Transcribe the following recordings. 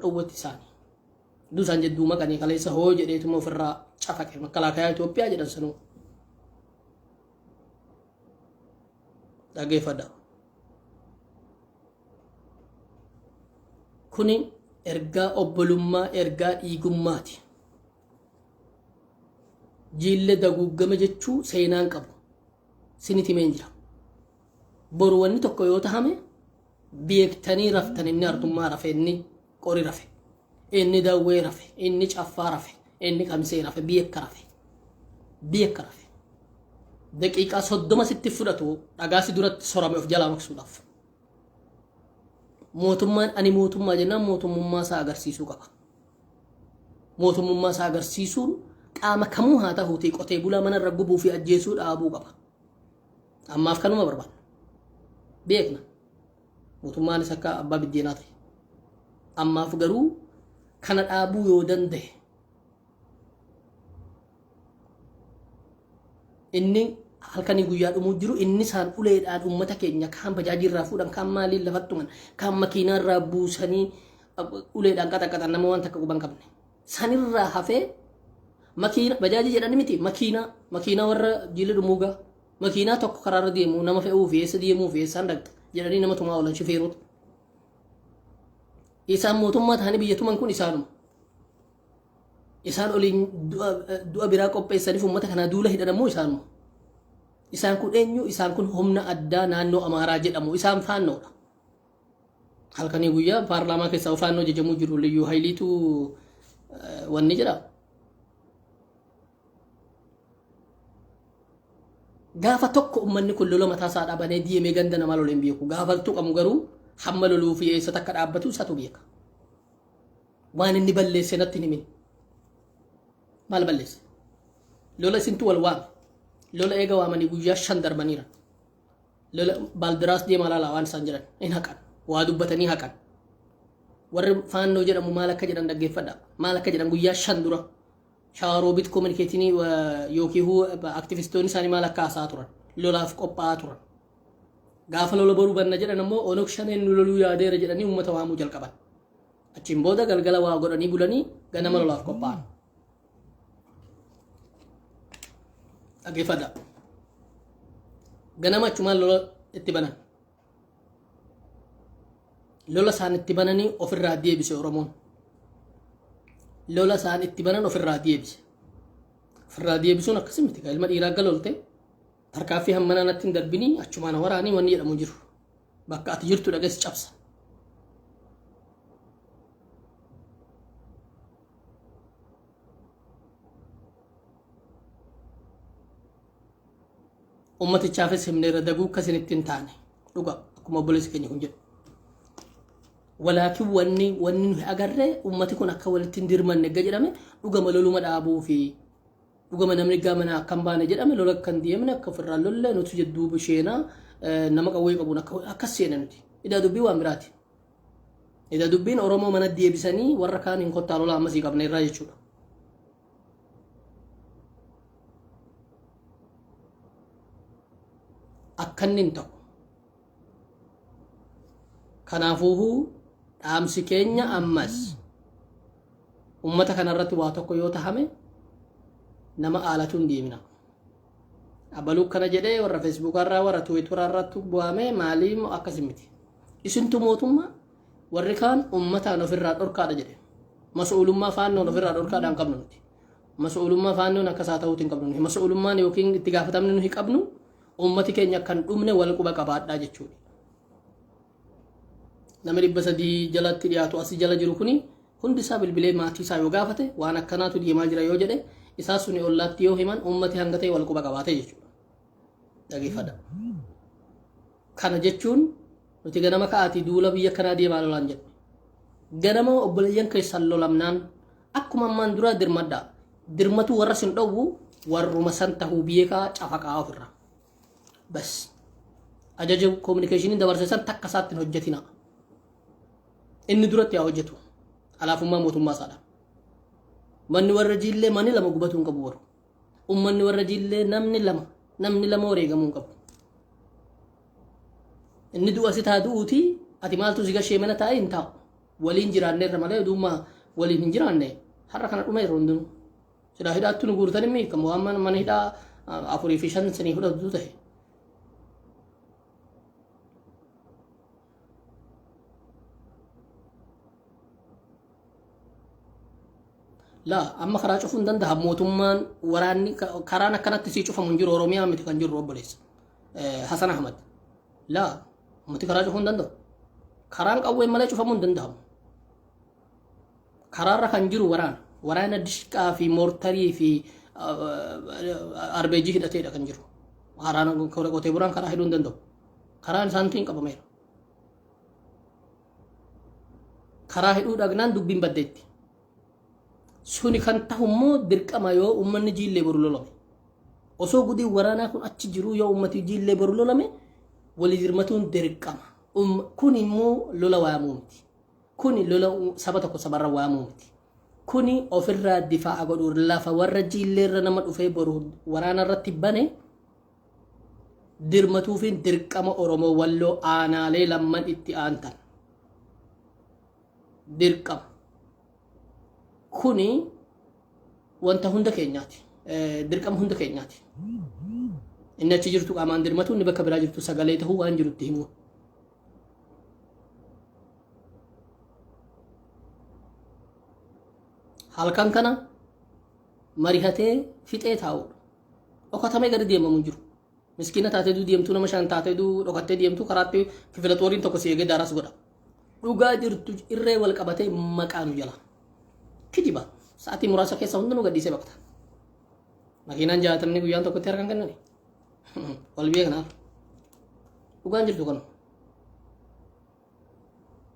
Dhowwatti isaani. Duu isaan jedduu maqanii kaleessa hoo jedheetuma ofirraa cafaqe makkalaakayaa Itoophiyaa jedhan sanuu. Dhageeffadha. Kuni ergaa obbolummaa, ergaa dhiigummaati. Jiille daguuggame jechuu seenaan qabu. Siniti himeen jira. Boru wanni tokko yoo tahame beektanii raftan inni artummaa rafe inni qori rafe inni dawwee rafe inni caffaa rafe inni kamisee rafe beekka rafe beekka rafe daqiiqaa 30 sitti fudhatu dhagaa si duratti sorame of jalaa maqsuudhaaf. Mootummaan ani mootummaa jennaan mootummummaa isaa agarsiisuu qaba. Mootummummaa isaa agarsiisuun qaama kamuu haa ta'uutii qotee bulaa manarra gubuu fi ajjeesuu dhaabuu qaba. Ammaaf kanuma barbaanna. Beekna. Mootummaanis akka abbaa biddeenaa ta'e. Ammaaf garuu kana dhaabuu yoo danda'e inni halkanii guyyaa dhumuu jiru inni isaan uleedhaan uummata keenya kaan bajaajii irraa fuudhan kaan maaliin lafatti tuman kaan makiinaa irraa buusanii uleedhaan qaxaqaxan nama waan takka quban qabne. Sanirraa hafee makiina bajaajii jedhani miti makiinaa makiinaa warra jilli dhumuugaa makiinaa tokko karaarra deemu nama fe'uu fi eessa deemuu fi eessaan dhaqxa jedhanii nama tumaa oolan shifeerota. Isaan mootummaa ta'anii biyya tuman kun isaanuma. Isaan oliin du'a biraa qopheessaniif uummata kanaa duula hidhan ammoo isaanuma. Isaan kun eenyu? Isaan kun humna addaa naannoo Amaaraa jedhamu. Isaan faannoodha. Halkanii guyyaa paarlaamaa keessaa faannoo jajamuu jiru liyyuu hayiliitu wanni jedha. Gaafa tokko uummanni kun lola mataa isaa dhabanee deemee ganda namaa lolee hin beeku. Gaafa tuqamu garuu hamma loluu fi eessatti akka dhaabbatu isatu beeka. Waan inni balleesse natti hin himin. Maal balleesse? Lola isintu wal waame. Lola eega waamanii guyyaa 5 darbaniira. Lola baaldiraas deemaa laalaa waan isaan jedhan hin haqan. Waa dubbatanii haqan. Warri faannoo jedhamu maal akka jedhan dhaggeeffadha. Maal akka jedhan guyyaa 5 dura. Shawaroobit kominikeetinii yookiin aktivistoonni isaanii maal akka haasa'aa turan. Lolaaf qophaa'aa turan. Gaafa lola boruu banna jedhan ammoo Onog Shaneen nu loluu yaadeera jedhanii uummata waamuu jalqaban. Achiin booda galgala waa godhanii bulanii ganama lolaaf qophaa'an. Dhaggeeffadha. Ganama achumaan lola itti banan. Lola isaan itti bananii ofirraa deebise Oromoon. Lola isaan itti banan ofirraa deebise. Ofirraa deebisuun akkasii miti. Ilma dhiiraa galolte tarkaaffii hammanaa natti hin darbinii achumaan waraanii wanni jedhamu jiru. Bakka ati jirtu dhaqees cabsa. Ummatichaafis himneerra daguu akka isinitti hin taane dhuga akkuma obboleessi keenya kun jedhu. Walaakin wanni wanni nuyi agarre ummati kun akka walitti hin dirmanne egga jedhame dhugama loluma dhaabuu fi dhugama namni gaa manaa akka hin baane jedhame lola akka hin deemne akka ofirraa lolle nuti jidduu bisheenaa nama qawwee qabuun akka akkas seene nuti. Idaa dubbii waan biraati. Idaa dubbiin Oromoo mana deebisanii warra kaan hin kottaa lola ammasii qabna irraa jechuudha. Akka inni hin ta'u. Kanaafuu dhaamsi keenya ammas ummata kanarratti waa tokko yoo tahame nama aalatu hin deemina. Abaluu kana jedhee warra feesbuukarraa warra tiwiitararratti bu'ame maalii akkas miti. Isintu mootummaa warri kaan ummataan ofirraa dhorkaadha jedhe. Mas'uulummaa faannoon ofirraa dhorkaadhaan qabnu nuti. Mas'uulummaa faannoon akkas haa ta'uutiin qabnu nuti. Mas'uulummaan yookiin itti gaafatamni nuti qabnu ummati keenya kan dhumne wal quba qabaadhaa jechuudha. Nama 300 jalatti dhiyaatu asii jala jiru kuni hundi isaa bilbilee maatii isaa yoo gaafate waan akkanaatu deemaa jira yoo jedhe isaa suni ollaatti yoo himan ummati hanga ta'e wal quba qabaate jechuudha. Dhageeffadha. Kana jechuun nuti ganama ka'aatii duula biyya kanaa deemaa lolaan jedhe. Ganama obboleeyyan keessan lolamnaan akkuma ammaan duraa dirmadhaa. Dirmatuu warra sin dhowwu warruma san tahuu beekaa cafaqaa ofirraa. Bas. Ajaja kominikeeshiniin dabarse san takka isaatti hin hojjetina. Inni duratti haa hojjetu. Alaafummaa mootummaa isaadha. Manni warra jiillee manni lama gubatuu hin qabu boru. Ummanni warra jiillee namni lama namni lama wareegamuu hin qabu. Inni du'a si taa du'uuti ati maaltu si gashee mana taa'e hin taa'u. Waliin jiraanneerra malee oduuma waliin hin jiraanne har'a kana dhumeerra hundinuu. Silaa hidhaatti nu guurtan hin miikamu waan mana hidhaa 4 fi 5 sinii fudhatu ta'e. Laa amma karaa cufuu hin danda'a mootummaan waraanni karaan akkanatti sii cufamu hin jiru Oromiyaa miti kan jirru obboleessa. Hasan Ahmad. Laa ummati karaa cufuu hin danda'u. Karaan qawween malee cufamuu hin danda'amu. Karaarra kan jiru waraana. Waraana dishqaa fi moortarii fi arbeejii hidhateedha kan jiru. Karaan qotee bulaan karaa hidhuu hin danda'u. Karaan isaaniitiin qabameera. Karaa hidhuu dhagnaan dubbiin baddeetti. Suni kan tahu immoo dirqama yoo uummanni jiillee boru lolame. Osoo gudiin waraanaa kun achi jiruu yoo uummati jiillee boru lolame walii dirmatuun dirqama. Kun immoo lola waamuu miti. Kuni lola saba tokko sabarra waamuu miti. Kuni ofirraa difaa'a godhuu lafa warra jiilleerra nama dhufee boru waraana irratti bane dirmatuufiin dirqama Oromoo Walloo aanaalee lamman itti aantan. Dirqama. Kuni wanta hunda keenyaati. Dirqama hunda keenyaati. Inni achi jirtu qaamaan dirmatu, inni bakka biraa jirtu sagalee ta'uu waan jirutti himuu. Halkan kana marihatee fixee taa'uudha. Dhokatamee gadi deemamu hin jiru. Miskiina taatee duu deemtuu nama shan taatee duu dhokattee deemtuu karaatti kifila xooriin tokko si eegee daaras godha. Dhugaa jirtu irree wal qabatee maqaa nu jala. Kijiba. Sa'aatii muraasa keessa hundinuu gadhiisee baqata. Makiinaan jaatamni guyyaan tokkotti harkaan kennani. Wal beeknaaf. Dhugaan jirtu kanuma.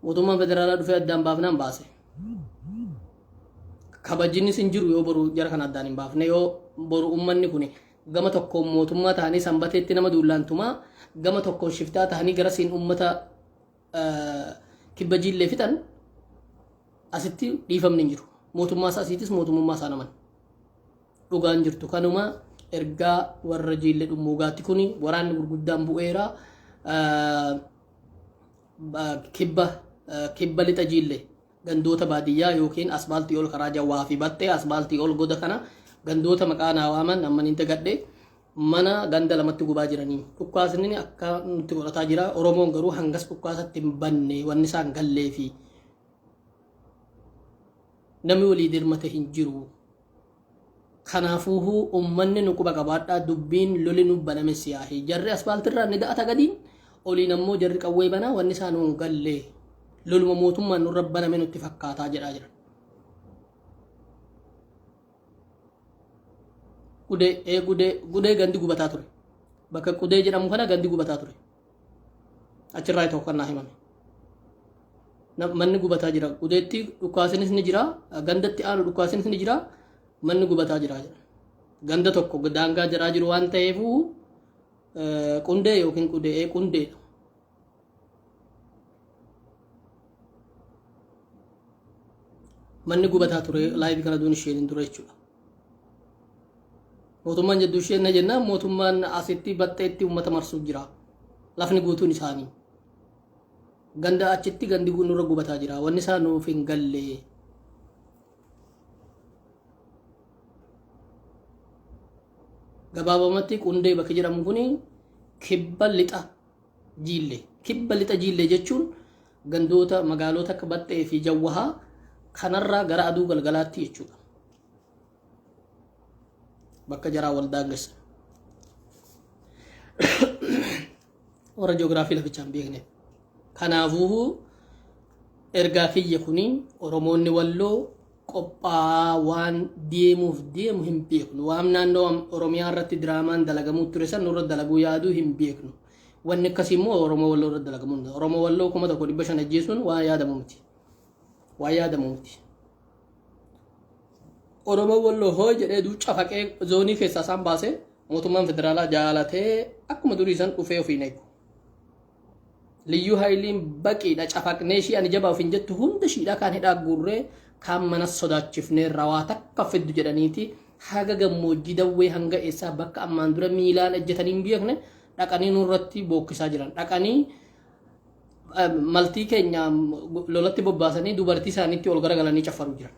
Mootummaan federaalaa dhufee addaan baafnaan baase. Kabajinnis hin jiru yoo boru jara kana addaan hin baafne yoo boru uummanni kun gama tokkoon mootummaa ta'anii sanbateetti nama duullaantumaa gama tokkoon shiftaa ta'anii garasiin uummata kibba jiillee fixan asitti dhiifamni hin jiru. Mootummaa isaa asiitis mootummummaa isaan amanu. Dhugaan jirtu kanuma ergaa warra jiillee dhummuugaatti kuni waraanni gurguddaan bu'eera. Kibba kibba lixa jiille gandoota baadiyyaa yookiin asbaaltii ol karaa jawwaa fi baxxee asbaaltii ol goda kana gandoota maqaa naa waaman amma niin dagadhe mana ganda lamatti gubaa jiranii dhukkaasni akka nutti godhataa jira. Oromoon garuu hangas dhukkaasatti hin banne wanni isaan gallee fi namni walii dirmate hin jiru. Kanaafuuhuu ummanni nu quba qabaadhaa dubbiin loli nu baname siyaahi. Jarri asfaaltirraa ni da'ata gadiin oliin ammoo jarri qawwee banaa wanni isaa nuun galle loluma mootummaan nurra baname nutti fakkaataa jedhaa jiran. Qudee ee qudee qudee gandi gubataa ture. Bakka qudee jedhamu kana gandi gubataa ture. Achirraa tokko kan naa himame. Manni gubataa jira. Qudeetti dhukkaasinis ni jira. Gandatti aanu dhukkaasinis ni jira. Manni gubataa jira jedha. Ganda tokko daangaa jaraa jiru waan ta'eefu qundee yookiin qudee qundeedha. Manni gubataa ture laayivii kana duun isheen hin dura jechuudha. Mootummaan jidduu isheen na jennaan mootummaan asitti baxxeetti uummata marsuuf jira. Lafni guutuun isaanii. Ganda achitti gandi nurra gubataa jira. Wanni isaa nuuf hin galle. Gabaabumatti qundee bakki jedhamu kuni kibba lixa jiille. Kibba lixa jiille jechuun gandoota magaalota akka Baxxee fi Jawwahaa kanarraa gara aduu galgalaatti jechuudha. Bakka jaraa wal daangessa. Warra ji'oogiraafii lafichaa hin beekneef. Kanaafuu ergaa kiyya kuni Oromoonni Walloo qophaa'aa waan deemuuf deemu hin beeknu. Waan naannoo Oromiyaa irratti diraamaan dalagamuu ture san nurra dalaguu yaaduu hin beeknu. Wanni akkasii immoo Oromoo Walloo irra dalagamuu hin danda'u. Oromoo Walloo 1500 ajjeesuun waan yaadamu miti. Waan yaadamu miti. Oromoo Walloo hoo jedhee duu cafaqee zoonii keessaa isaan baasee mootummaan federaalaa jaalatee akkuma durii san dhufee ofiin eegu. Liyyuu Haayiliin baqiidha cafaqnee ishii ani jabaa ofiin jettu hunda ishiidha kaan hidhaa guurree kaan mana sodaachifnee rawaa takka fiddu jedhaniiti haga gammoojjii dawwee hanga eessaa bakka ammaan dura miilaan ejjetanii hin beekne dhaqanii nurratti bookkisaa jiran dhaqanii. Maltii keenya lolatti bobbaasanii dubartii isaaniitti ol garagalanii caffaru jiran.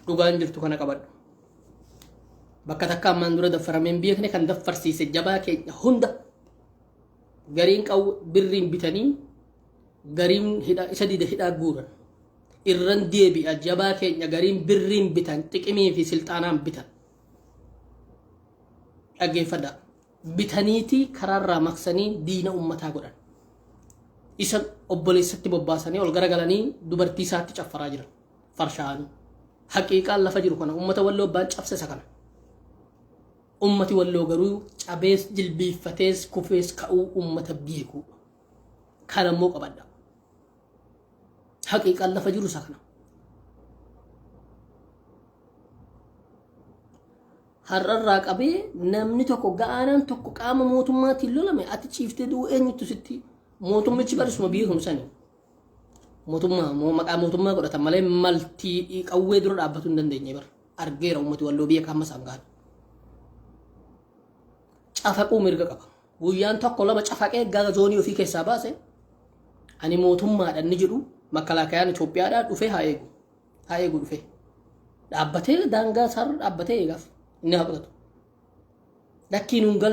Dhugaan jirtu kana qabadhu. Bakka takka ammaan dura daffaramee hin beekne kan daffarsiise jabaa keenya hunda gariin qawwe birriin bitanii gariin hidha isa dide hidhaa guuran. Irran deebi'a, jabaa keenya gariin birriin bitan, xiqimii fi silxaanaan bitan. Dhaggeeffadhaa. Bitaniitii karaarraa maqsanii diina ummataa godhan. Isa obboleessatti bobbaasanii ol garagalanii dubartii isaatti caffaraa jiran. Farshaa'anii. Haqiiqaan lafa jiru kana, ummata Walloo abbaan cabse isa kana. Ummati Walloo garuu cabees jilbiiffatees kufees ka'uu ummata beeku. Kana immoo qabadha. Haqiiqaan lafa jiru isa kana. Har'arraa qabee namni tokko ga'aanaan tokko qaama mootummaatiin lolame ati ciiftee du'uu eenyutu sitti mootummichi barisuma biyya kun sani. Mootummaa maqaa mootummaa godhatan malee maltii qawwee dura dhaabbatuu hin dandeenye bara. Argeera, uummati Walloo biyya kaamma isaan gahan. Cafaquu mirga qaba. Guyyaan tokko lama cafaqee gara zoonii ofii keessaa baase ani mootummaadha inni jedhu makkalaakayaan Itoophiyaadhaa dhufee haa eegu. Haa eegu dhufee. Dhaabbatee daangaa isaarra dhaabbatee eegaaf inni haa qotatu. Lakkii nuun galchu.